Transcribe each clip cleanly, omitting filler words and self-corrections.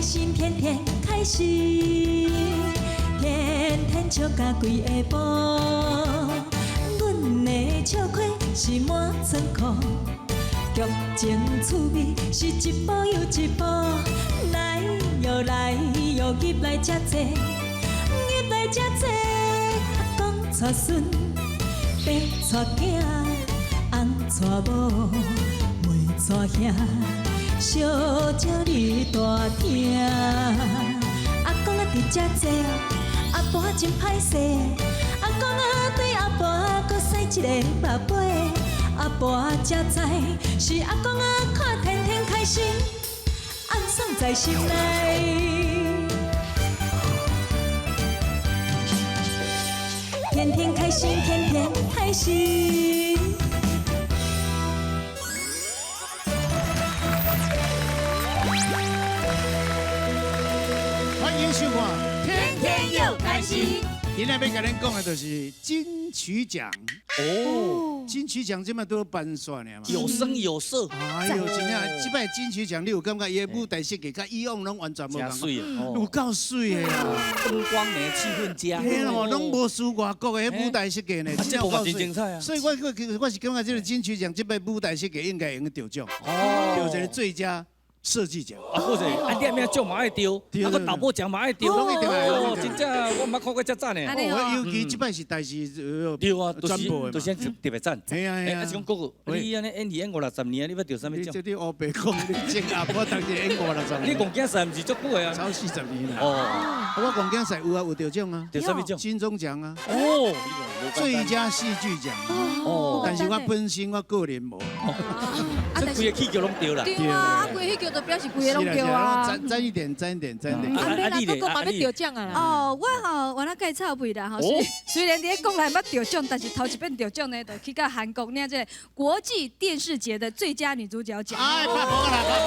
心，天天開心，天天笑甲規下晡。阮的笑虧是滿倉庫，劇情趣味是一部又一部。來喲來喲，入來遮坐，入來遮坐。阿公帶孫，爸帶囝，翁帶某，妹帶兄。小少你大廳，阿公啊佇遮坐，阿婆真歹勢。阿公啊對阿婆閣使一个目尾，阿婆才知是阿公啊看天天開心，暗爽在心內。天天開心，天天開心。歡迎收看《天天又開心》。今仔欲共恁講的就是金曲獎哦，金曲獎這擺都頒煞爾嘛，有聲有色。哎呦，真正，這擺金曲獎你有感覺伊的舞台設計佮以往攏完全無仝，有夠媠的啊！燈光美，氣氛佳，嘿哦，攏無輸外國的彼舞台設計呢，這部真精彩啊！所以我我是感覺這個金曲獎這擺舞台設計應該會用得獎，得一個最佳設計獎啊，好勢，啊，你啥物獎嘛愛得，啊，閣導播獎嘛愛得，攏一定愛。哦，真正我毋捌看過遮讚的。哦，尤其這擺是代誌，對啊，就是特別讚。係啊係啊。啊是講哥哥，你按呢演戲演五六十年啊，你欲得啥物獎？你這你烏白講，你真阿我當時演五六十年。你戇囝賽毋是足久的啊？超40年啦。哦。我戇囝賽有啊，有得獎啊。得啥物獎？金鐘獎啊。哦。最佳戲劇獎。哦。但是我本身我個人無。啊，這規個氣球攏著啦。對啊，規個氣球就表示規個攏著啊。爭一點，爭一點，爭一點。啊，免啦，哥哥嘛欲得獎啊啦。哦，我吼原來蓋臭屁啦吼，雖然佇咧國內捌得獎，但是頭一擺得獎呢，就去到韓國領這個國際電視節的最佳女主角獎。哎，拍鼓啦，拍鼓！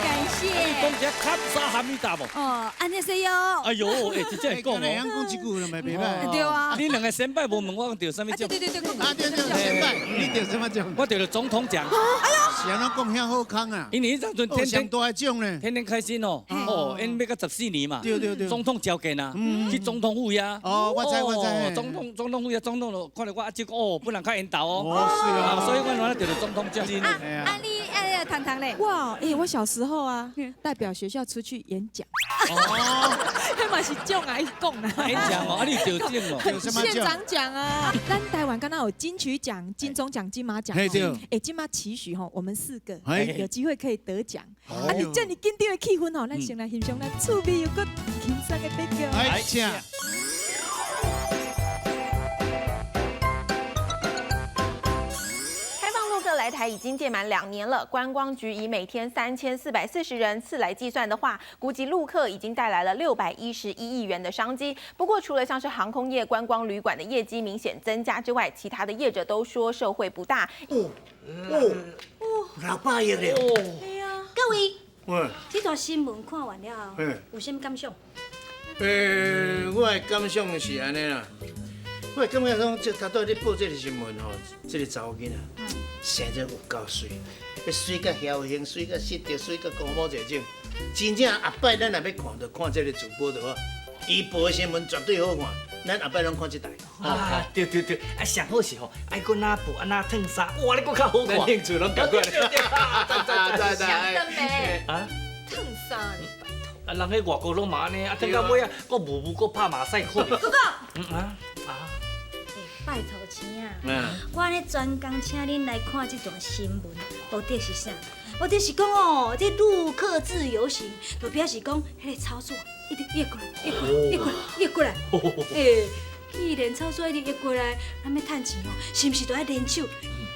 感謝。你講這卡薩哈米達無？哦，按呢說喲。哎呦，哎，真正會講哦。會曉講這句就嘛袂歹。對啊。你兩個先輩無問我講得啥物獎？對對對對。啊對對，先輩，你得啥物獎？我得了總統獎。哎呦！是按怎講遐好康啊？因為彼陣天天大獎呢，天天開心哦。哦，因欲到14年嘛。對對對。總統召見啊，去總統府遐。哦，我知我知。總統總統府遐，總統就看著我阿叔哦，本人較緣投哦。哦，是啊。所以我原來得了總統獎。啊你哎，糖糖咧。哇，哎，我小時候啊，代表學校出去演講。哦。彼嘛是獎啊，伊講啦。演講哦，啊你得獎哦。縣長獎啊，咱台灣敢若有金曲獎、金鐘獎、金馬獎。哎，金馬期許吼，我們四個有機會可以得獎。啊，佇遮爾緊張的氣氛吼，咱先來欣賞咱趣味又閣輕鬆的比較。來，請。來台已經屆滿2年了，觀光局以每天3440人次來計算的話，估計陸客已經帶來了611億元的商機。不過，除了像是航空業、觀光旅館的業績明顯增加之外，其他的業者都說受惠不大。哦哦，600億了。對啊，各位，這段新聞看完了後，有啥物感想？我的感想是按呢啦，我感覺講，這頭拄咧報這個新聞吼，這個查某囡仔生得有夠媠，媠甲僥倖，媠甲失德，媠甲高某這種。真正後擺咱若欲看，就看這個主播就好，伊報的新聞絕對好看。咱後擺攏看這台。啊，對對對，啊上好是吼，愛閣哪報按怎燙衫，哇，你閣較好看。興趣攏仝款。對對對。啊？燙衫你拜託。啊，人彼外國攏嘛按呢，啊，燙到尾啊，閣霧霧閣拍馬賽克。哥哥。嗯啊啊。拜託請啊！我按呢專工請恁來看這段新聞，目的是啥？目的是講哦，這陸客自由行，就表示講彼个草紙一直溢過來，溢過來，溢過來，溢過來。欸，既然草紙一直溢過來，咱欲趁錢哦，是毋是都愛聯手？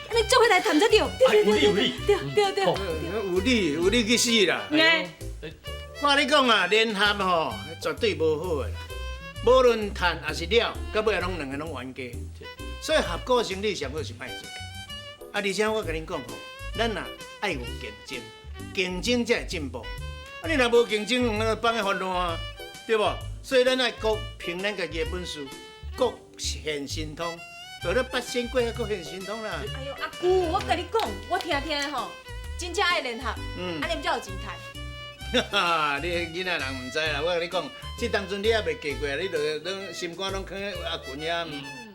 按呢做伙來趁才對。對對對對對對。有理有理去死啦！我共你講啊，聯合吼絕對無好的啦，無論趁抑是了，到尾攏兩個攏冤家。所以合股生意上好是莫做。啊，而且我共恁講吼，咱若愛有競爭，競爭才會進步。啊，你若無競爭，那放咧煩亂啊，對無？所以咱愛各憑咱家己的本事，各顯神通。就咧八仙過海，各顯神通啦。哎呦，阿姑，我共你講，我聽聽吼，真正愛聯合，按呢才有錢趁。哈，你囡仔人毋知啦，我共你讲，這當陣你猶未嫁過，你就攏心肝攏囥佇阿群遐。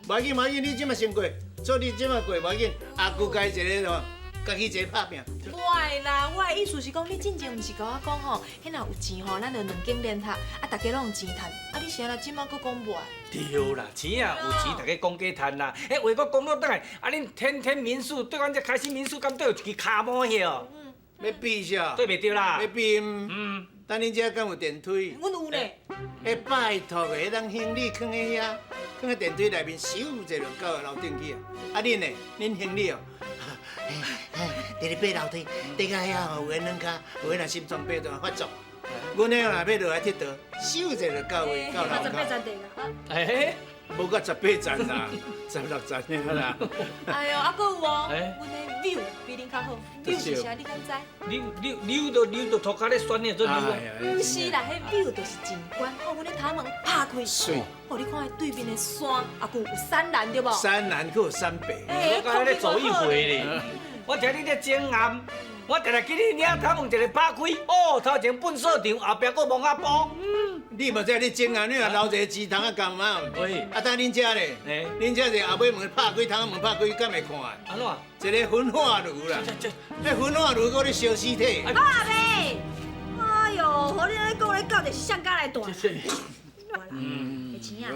無要緊，無要緊，你這馬先過，做你這馬過無要緊。阿舅家一个吼，家己一个拍拚。無愛啦，我的意思是講，你進前毋是共我講吼，彼若有錢吼，咱就兩間聯合，啊，逐家攏有錢趁。啊，你是按怎這馬閣講無愛？對啦，錢啊有錢，逐家講加趁啦。欸，話閣講倒轉來，啊，恁天天民宿對阮這開心民宿，敢對有一支跤毛遐？欲比啥？對袂著啦。欲比？嗯。等恁遮敢有電梯？阮有咧。欸，拜託的，彼當行李囥佇遐，囥佇電梯內面，咻一下就到樓頂去啊。啊，恁呢？恁行李哦，佇咧爬樓梯，爬到遐吼，有的軟跤，有的若心臟病就發作。阮彼若欲落來𨑨迌，咻一下就到位，到樓跤。 18層地啦。欸，無到18層啦，16層爾啦。哎喲，啊，閣有哦，阮的 view 比恁較好，view 是啥？你敢知？溜溜溜到溜到塗跤咧酸的做溜啊！毋是啦，彼 view 就是景觀。哦，阮的頭門拍開，媠。哦，你看彼對面的山，啊，閣有山巒對無？山巒閣有山白。我敢若咧做一回咧，我聽你咧整暗，我定定去你領頭門一个拍開，哦，頭前糞掃場，後壁閣摸仔埔。你嘛知你整暗，你若留一个錢通啊干嘛？啊，等恁遮咧，恁遮是後尾門拍開，頭門拍開，敢會看？按怎？一个焚化爐啦，彼焚化爐閣咧燒屍體。阿伯，哎喲，予你按呢講咧，到底是誰敢來住？嗯，錢啊，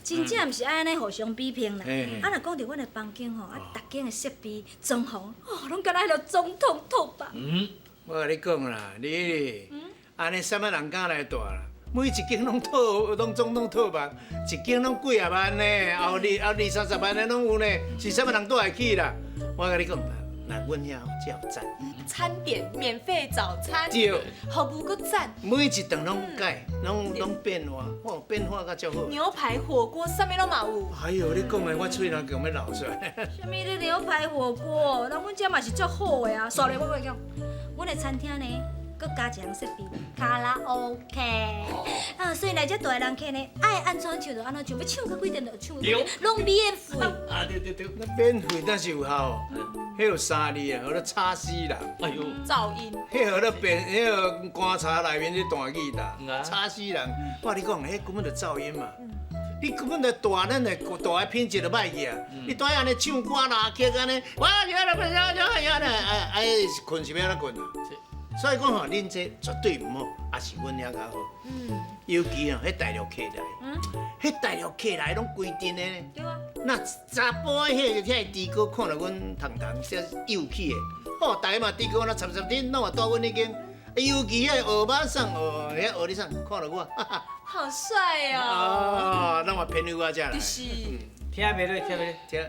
真正毋是愛按呢互相比拼啦。啊，若講著阮的房間吼，啊，逐間的設備、裝潢，哦，攏敢若彼个總統套房。嗯，我共你講啦，你按呢啥物人敢來住啦？每一間攏套，攏總統套房，一間攏幾仔萬呢，後二三十萬的攏有呢，是啥物人住會起啦？我共你講啦，若阮遐才有讚。餐點免費早餐，對，服務閣讚。每一頓攏改，攏變化，哦，變化甲足好。牛排火鍋，啥物攏嘛有。哎喲，你講的我喙若強欲流出來。啥物咧牛排火鍋？人阮遮嘛是足好的啊。煞來我共你講，阮的餐廳呢，閣加一項設備，卡拉 OK。啊，所以來遮住的人客呢，愛按怎唱就按怎唱，欲唱到幾點就唱，攏免費。啊對對對，那免費但是有效，彼有三字啊，號做吵死人。哎喲，噪音。彼號做變，彼號棺材內面咧彈吉他，吵死人。我共你講，彼根本就噪音嘛。你根本就大，咱的大的品質就歹去啊！你蹛按呢唱歌拉曲按呢，我呀呀呀呀呀，哎，睏是欲按怎睏啊？所以講吼，恁這絕對毋好，也是阮遐較好。尤其哦，彼大陸客來，彼大陸客來攏規陣的呢。對啊。那查埔的彼個遐豬哥看著阮彤彤這幼氣的，吼，逐家嘛豬哥若插插恁，攏嘛蹛阮彼間。尤其彼個學馬送，哦，遐學你送，看著我，哈哈。好帥哦！哦，咱嘛朋友我遮來。就是。聽袂落，聽袂落，聽。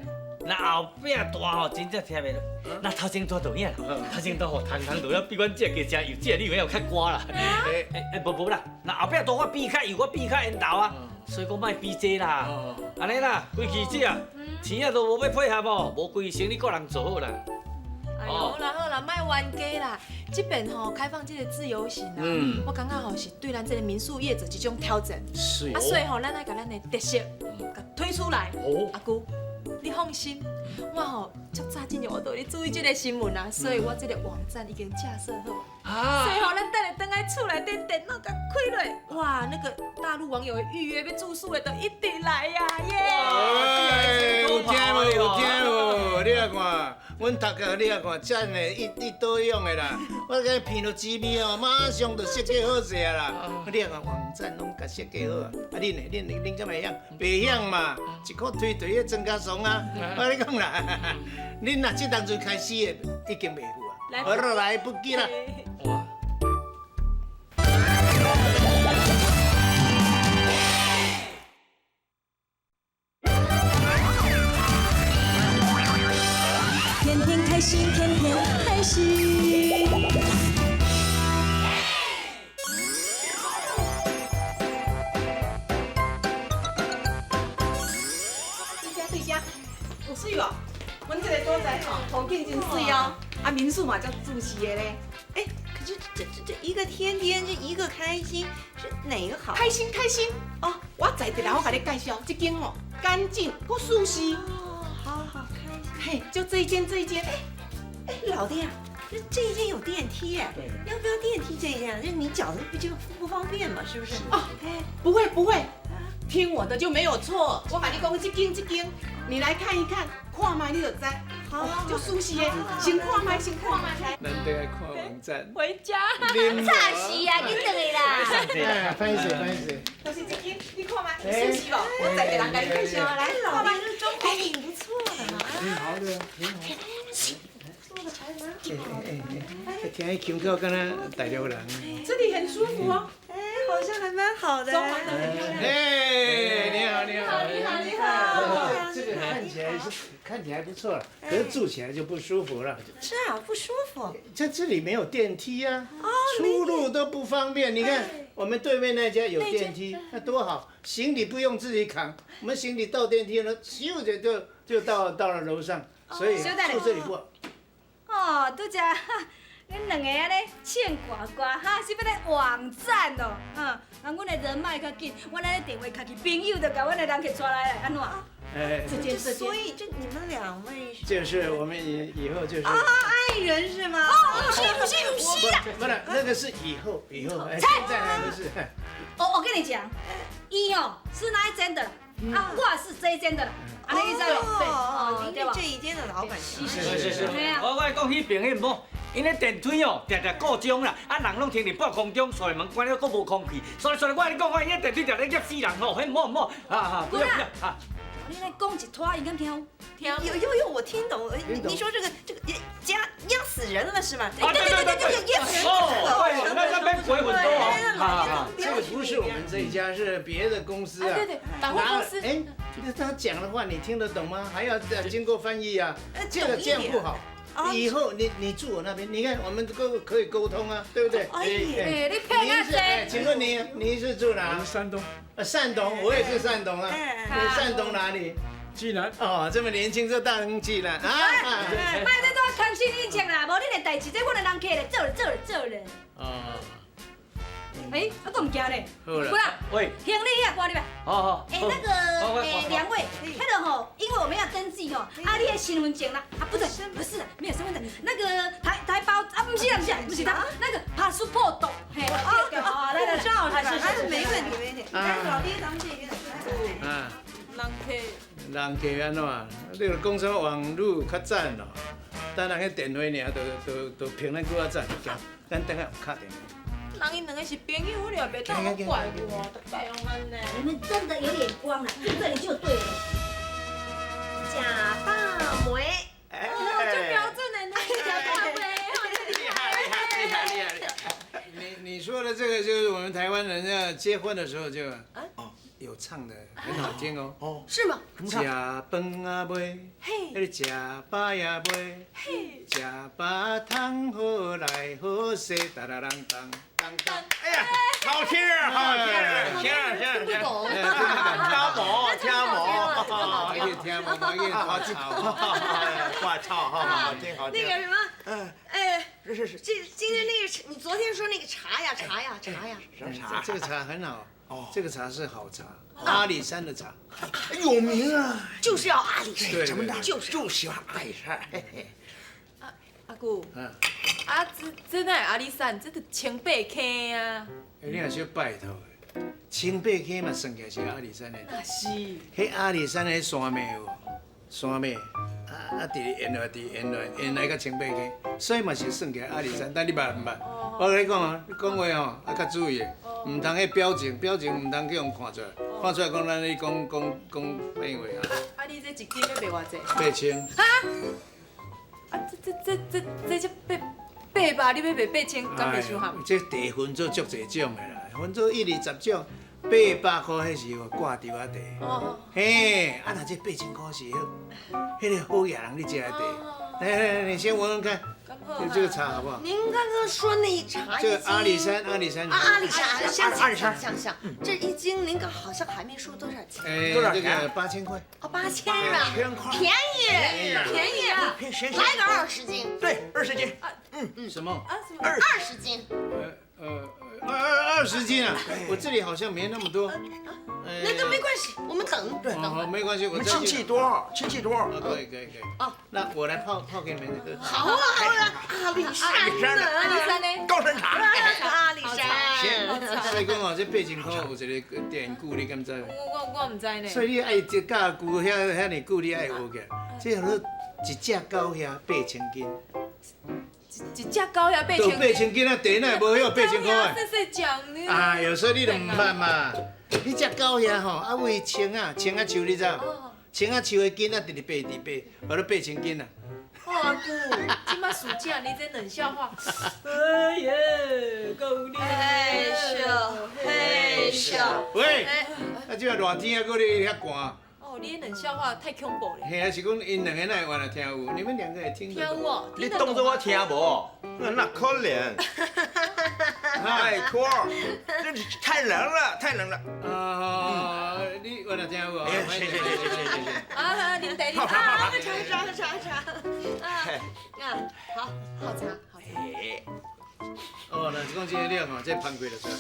若後壁大吼，真正聽袂落。若頭前大就影啦，頭前大吼，通通就比阮這加食油，這你有影有較寒啦。欸欸，無無啦，若後壁大我比較油，我比較緣投啊，所以講莫比這啦。按呢啦，規氣這錢啊都無欲配合哦，無規生意個人做好啦。哎喲，好啦好啦，莫冤家啦。這邊吼開放這個自由行啊，我感覺吼是對咱這個民宿業者一種挑戰。是。啊，所以吼，咱愛共咱的特色共推出來。阿姑，你放心，我吼足早之前我都咧注意這個新聞啊，所以我這個網站已經架設好。啊。所以吼，咱等下轉來厝內底電腦共開落，哇，那個大陸網友預約欲住宿的都一直來呀，耶！有聽無？有聽無？你來看。阮讀個你來看，真的，一一倒用的啦。我共騙到紙面哦，馬上就設計好勢啊啦。你來看網站攏共設計好啊。啊，恁呢？恁敢會曉？袂曉嘛？一箍推推彼莊家爽啊！我共你講啦，恁若這當陣開始的，已經袂赴啊，我都來不及啦。天天開心，天天開心。對遮對遮，有媠無？阮這个所在吼，風景真媠哦，啊民宿嘛足舒適的咧。欸，可是這一個天天，這一個開心，是哪個好？開心開心哦！我在佇來，我共你介紹，這間哦乾淨閣舒適。哦，好好開心。嘿，就這一間這一間。欸，老弟啊，这一间有电梯哎，要不要电梯这一间？这你脚不就不方便嘛，是不是？哦，不会不会，听我的就没有错。我共你讲，这间这间，你来看一看，看覓你就知。好，就舒适的，先看覓，先看覓。難得愛看網站。回家。早死啊，緊轉來啦。哎，歹勢歹勢。就是這間，你看覓，舒適無？我再一個人共你介紹來，老爹這裝潢挺不錯的嘛。挺好的，挺好。做的還蠻好的。哎，聽伊腔口，敢若大陸人。這裡很舒服哦。哎，好像還蠻好的。裝潢得很漂亮。哎，你好，你好，你好，你好。這個看起來是看起來不錯了，可是住起來就不舒服了。是啊，不舒服。在這裡沒有電梯啊，出入都不方便。你看我們對面那家有電梯，那多好，行李不用自己扛，我們行李到電梯了，咻的就到了樓上，所以住這裡不好。哦，拄才恁兩個按呢唱歌歌哈，是欲來網站哦，嗯，啊，阮的人脈較緊，阮按呢電話敲去，朋友就共阮的人客帶來了，按怎？哎，這間這間，所以這你們兩位是？就是我們以後就是啊，愛人是嗎？哦，不是不是不是啦，不是那個是以後以後，現在還不是。我跟你講，伊哦是那一間的，啊，我是這一間的啦，按呢意思對，哦，您是這一間的老闆娘。是是是，我講彼邊彼某，𪜶咧電梯哦，定定故障啦，啊人攏停佇半空中，閂門關了，閣無空氣，所以我共你講，𪜶咧電梯定咧夾死人吼，彼毋好毋好，啊啊，不要不要啊！你來講一拖，伊敢聽有？聽有有有，我聽懂。你說這個這個壓壓死人了是嗎？對對對對對，壓死人！哦，那邊鬼很多哦。這個不是我們這一家，是別的公司啊。對對，百貨公司。哎，他講的話你聽得懂嗎？還要經過翻譯啊。這個這樣不好。以後你住我那邊，你看我們溝可以溝通啊，對不對？哎，你騙啊誰？請問你是住哪？我是山東。山東，我也是山東啊。你山東哪裡？濟南。哦，這麼年輕就當濟南啊！莫這多空心以前啦，無恁的代誌，這阮的人客咧，做咧做咧做咧。哦。哎，啊，閣毋行咧？好啦，喂，行李遐掛入來。好好。哎，那個哎，兩位，那個吼，因為我們要登記吼，啊，你的身份證啦，啊，不對，不是，沒有身份證，那個台胞啊，不是啦，不是，不是他，那個 passport，嘿，哦，來來，護照是吧？沒問題，沒問題。來，老爹，咱們這邊。啊。人客。人客按怎？你著講啥網路較讚咯？等人彼電話爾，就憑咱閣較讚。咱等下有敲電話。人𪜶兩個是朋友，你也袂當講怪我，逐擺攏按呢。你們真的有眼光啊，住這裡就對了。呷飽未？哦，足標準的呢，呷飽未？厲害厲害厲害厲害！你說的這個就是我們台灣人要結婚的時候就有唱的，很好聽哦。哦，是嗎？食飯仔未？嘿，食飽也未？嘿，食飽通好來好勢，噠啦啷當當當。哎呀，好聽啊，好聽，行行行。聽不懂。聽無，聽無。聽無，聽無，好聽，我操，好好聽好聽。那個什麼，哎，是是是，這今天那個，你昨天說那個茶呀茶呀茶呀，什麼茶？這個茶很好。哦，這個茶是好茶，阿里山的茶，有名啊，就是要阿里山，對，咱們就喜歡阿里山。阿姑，啊，這哪會阿里山？這著清白溪啊。你若小拜託，清白溪嘛算起來是阿里山的。啊是。彼阿里山的山脈有無？山脈啊，直沿落，直沿落，沿來到清白溪，所以嘛是算起來阿里山。但你捌毋捌？我共你講啊，你講話吼，啊較注意，毋通彼表情，表情毋通去予看出來，看出來講咱咧講講講歹話啊。啊，你這一斤欲賣偌濟？ 8000。哈？啊，這800，你欲賣8000，敢袂傷合？這茶分做足濟種的啦，分做1、2、10種，800塊彼是掛吊仔茶。哦。嘿，啊，若這8000塊是彼個好野人咧食的茶。來來來，你先聞聞看，這個茶好不好？您剛剛說那茶，這個阿里山，阿里山啊，阿里山，像像像像，這一斤您剛好像還沒說多少錢？哎，這個8000塊。哦，8000是吧？便宜，便宜，來個20斤。對，20斤。嗯嗯。什麼？啊什麼？ 20斤。20斤啊！我這裡好像沒那麼多。那个没关系，我们等。对，好，没关系，我亲戚多，亲戚多。可以可以可以。哦，那我来泡泡给你们喝。好啊好啊，阿里山呢？阿里山呢？高山茶。阿里山。所以讲哦，这8000块有一个典故，你敢知？我毋知呢。所以你爱这教句遐遐尔久，你爱学起来。这叫做一只狗遐8000斤。一只狗遐8000斤。8000斤啊，茶哪会无遐8000块的？细细讲呢。哎呦，所以你就毋捌嘛。你只狗遐吼，啊为青仔，青仔树你知无？青仔树的根仔直直爬直爬，予你8000斤啊！阿姑，这马暑假你这冷笑话。哎呀，够力！嘿咻嘿咻。喂，啊这个热天啊，阁咧遐寒。哦，你的冷笑话太恐怖了。嘿啊，是讲𪜶两个哪会原来听有？你们两个也听得懂？听有哦，你当作我听无？那可怜。拜托，这太冷了，太冷了。啊，你原来听有哦？谢谢谢谢谢谢。啊，啉茶，啉茶，啊，茶茶茶茶。啊啊，好，好茶，好茶。哦，那是讲这个料吼，这芳过就出来。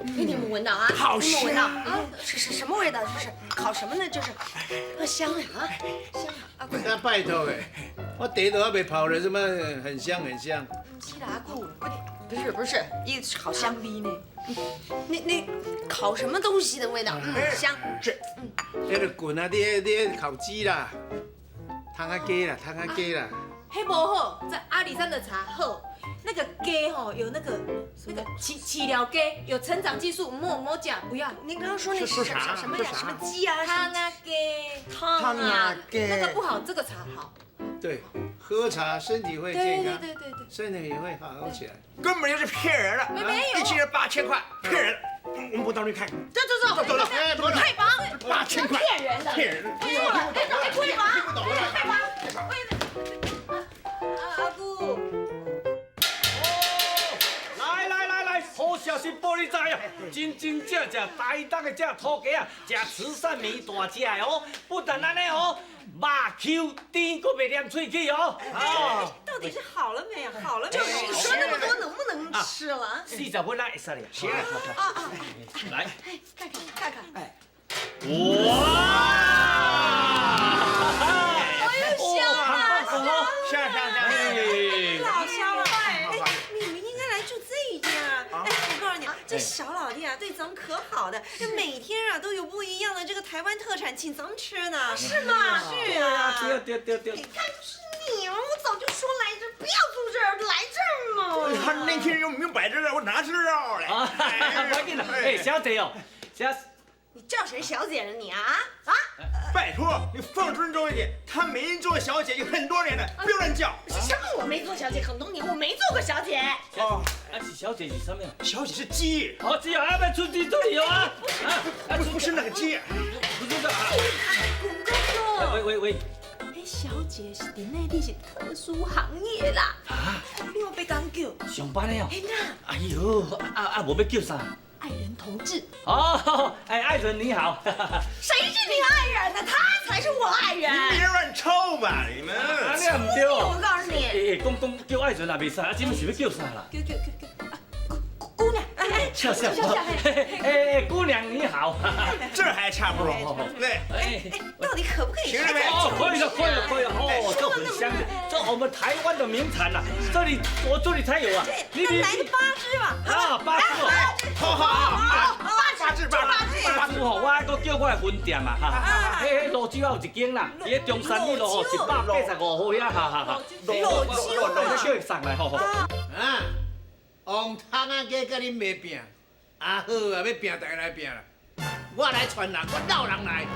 你有没有闻到啊？好香！闻到啊？是是什么味道？这是烤什么呢？这是，啊香呀啊，香啊！那拜托的，我茶都还未泡咧，什么很香很香。不是啦，阿姑，不是不是，一好香味呢。那烤什么东西的味道？香。是。那个滚啊！你烤鸡啦，汤仔鸡啦，汤仔鸡啦。彼无好，这阿里山的茶好。那个鸡吼有那个饲饲料鸡，有成长激素，莫莫讲，不要。您刚刚说那是什么呀？什么鸡啊？汤啊鸡，汤啊鸡，那个不好，这个茶好。对，喝茶身体会健康，对，身体也会好起来。根本就是骗人的，没有，一千人8000块，骗人。我们不到那看。走走走走走，退房，8000块，骗人的，骗人。退房，退房，退房。阿姑。好消息报你知啊！真真正正台东的这土鸡啊，食慈善糜大只的哦，不但按呢哦，肉 Q 甜，阁袂黏喙齿哦。哦，到底是好了没有？好了没有？说那么多，能不能吃了？40分啊，会使了。行啊啊！来，看看看看。哎，哇！哎呦，香啊！香香香！老香了。哎，你们应该来住这一间啊！哎，我告诉你，这小老弟啊，对咱们可好的，这每天啊都有不一样的这个台湾特产请咱们吃呢。是吗？是啊。对对对对。你看，就是你，我早就说来这不要住这儿，来这儿嘛。他那天又没摆这儿，我哪知道嘞？啊，不要紧啦，哎，小姐哦，小。你叫谁小姐呢你啊啊！拜托，你放尊重一点，她没做小姐有很多年了，不要乱叫。什么？我没做小姐很多年，我没做过小姐。哦，啊是小姐是什么？小姐是鸡。哦，鸡啊，要出鸡出去啊！啊，不是那个鸡，不是这啊。喂喂喂。哎，小姐是伫内地是特殊行业啦。啊？你有被讲叫？上班的哦。哎呦，啊啊，无欲叫啥？爱人同志哦，哎，爱人你好，谁是你爱人呢？他才是我爱人。你别乱凑吧，你们。啊，你也唔对哦。我告诉你，哎，讲讲叫爱人也袂使，啊，这么是欲叫啥啦？叫叫叫叫，姑娘，哎，笑笑，哎，姑娘你好，这还差不多。对，哎，到底可不可以吃？哦，可以了，可以了，可以了。哦，这很香的，这我们台湾的名产呐，这里我这里才有啊。你来个8只吧。啊，8只哦，好好好，8只，8只吼，我还阁叫我的分店啊，哈，彼芦洲有一间啦，伫咧中山路吼，185号遐，哈哈哈。芦洲，我叫伊送来，吼吼。啊，王汤仔鸡佮恁袂拼，啊好啊，欲拼大家来拼啦，我来传人，我闹人来。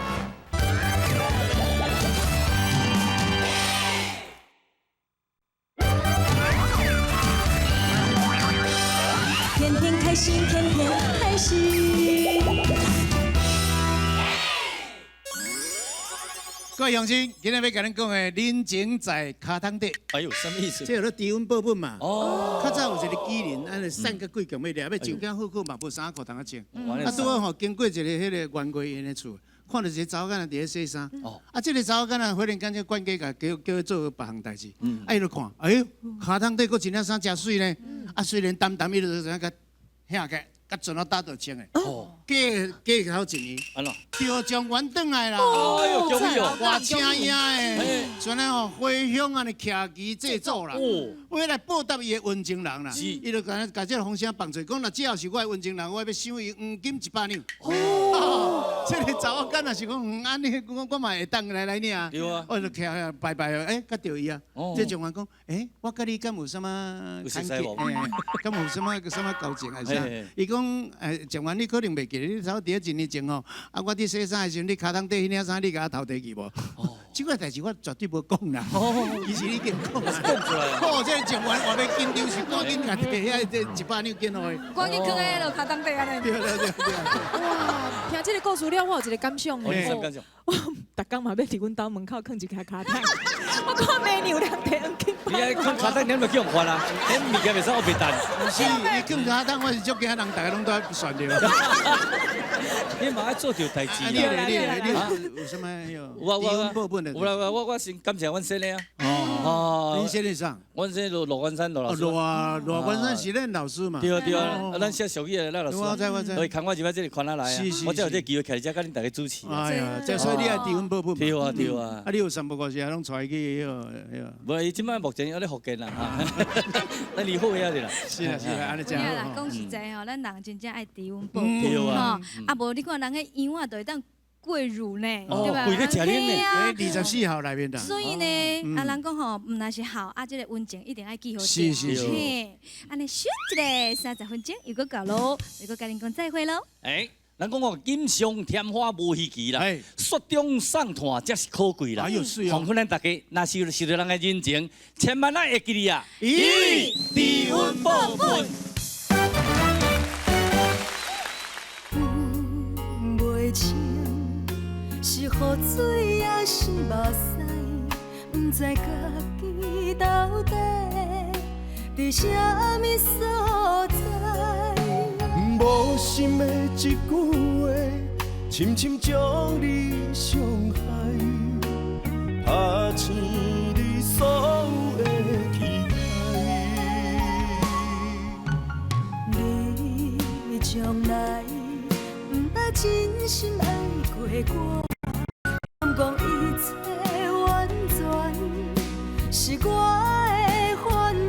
天天开心，天天开心。各位乡亲，今日欲共恁讲的人情在跤桶底。哎呦，什么意思？这叫做低温报本嘛。哦。较早有一个杞人，按呢散甲贵强欲掠，欲上京好好嘛，无衫裤通啊穿。啊，拄好吼经过一个彼个袁国营的厝，看著一个查某囡仔伫咧洗衫。哦。啊，这个查某囡仔忽然间这管家共叫叫伊做别项代志。嗯。啊，伊就看，哎呦，跤桶底阁一领衫诚媠呢。啊，虽然澹澹，伊就怎样共遐个佮船仔打倒穿的。哦，过过头一年，得状元转来啦。哎呦，恭喜哦！偌请影的，船仔吼回乡按呢徛旗祭祖啦。哦，为来报答伊的温情人啦。伊就共共这个风声放出，讲若只要是我的温情人，我欲赏伊黄金100两。哦，这个查某囡仔是讲，按呢，我嘛会当来来领。对啊。我就徛遐拜拜，欸，佮著伊啊。这状元讲，欸，我佮你敢有啥物牵结？敢有啥物啥物交情还是啥？伊讲，欸，状元你可能袂记得，你差不多伫咧一年前吼，啊，我伫洗衫的时阵，你跤筒底彼领衫，你共我偷提去无？哦，这个代志我绝对无讲啦。哦，其实你已经讲啦。讲出来。哦，这个状元话欲紧张，是赶紧共提遐这100两金予伊。赶紧囥佇彼落跤筒底按呢。对对对对。哇，听这个故事了，我有一个感想哦。什么感想？我逐工嘛欲伫阮兜门口囥一跤跤筒，我看美女有人提黄金。你爱囥跤筒，你咪叫人烦啊！恁物件袂使乌白等。毋是，伊囥跤筒，我是足惊人，逐家拢都算著。你嘛爱做著代志啦。你咧，你咧，有啥物？我我我，有啦，我先感谢阮先生啊。哦，恁先生啥？阮先生罗罗关山罗老师。罗罗关山是恁老师嘛？对对啊，咱写俗语的咱老师。我知我知。所以牵我入来这个圈仔来啊，我才有这个机会徛伫遮佮恁大家主持。哎呀，这所以你爱知恩报本。对啊对啊。啊，你有三不五时拢带伊去彼个彼个。无，伊这摆目前犹咧福建啦，咱离好遐尔啦。是啦是啦，按呢真好。讲实在吼，咱人真正爱知恩报本吼。啊无你看人彼羊仔就会当过乳呢，对吧？跪咧食恁呢，24号内面啦。所以呢，啊人讲吼，毋但是孝，啊这个温情一定爱记好。是是是。按呢咻一下，30分钟又阁到咯，又阁共恁讲再会咯。欸，人讲哦，锦上添花无稀奇啦，雪中送炭才是可贵啦。哎呦，是哦。奉劝咱大家，若是受著人的人情，千万爱会记得啊，咦，知恩报本。是雨水抑是目屎，毋知家己到底伫啥物所在。无心的一句话，深深将你伤害，拍醒你所有的期待。你从来毋捌真心爱过我。讲一切完全是我的幻影，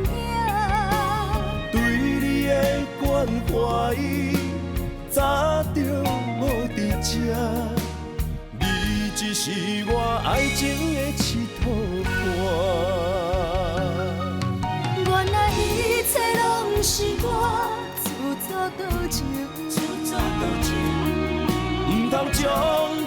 对你的关怀早就无伫这，你只是我爱情的佚佗伴。原来一切拢是我自作多情，自作多情，毋通将。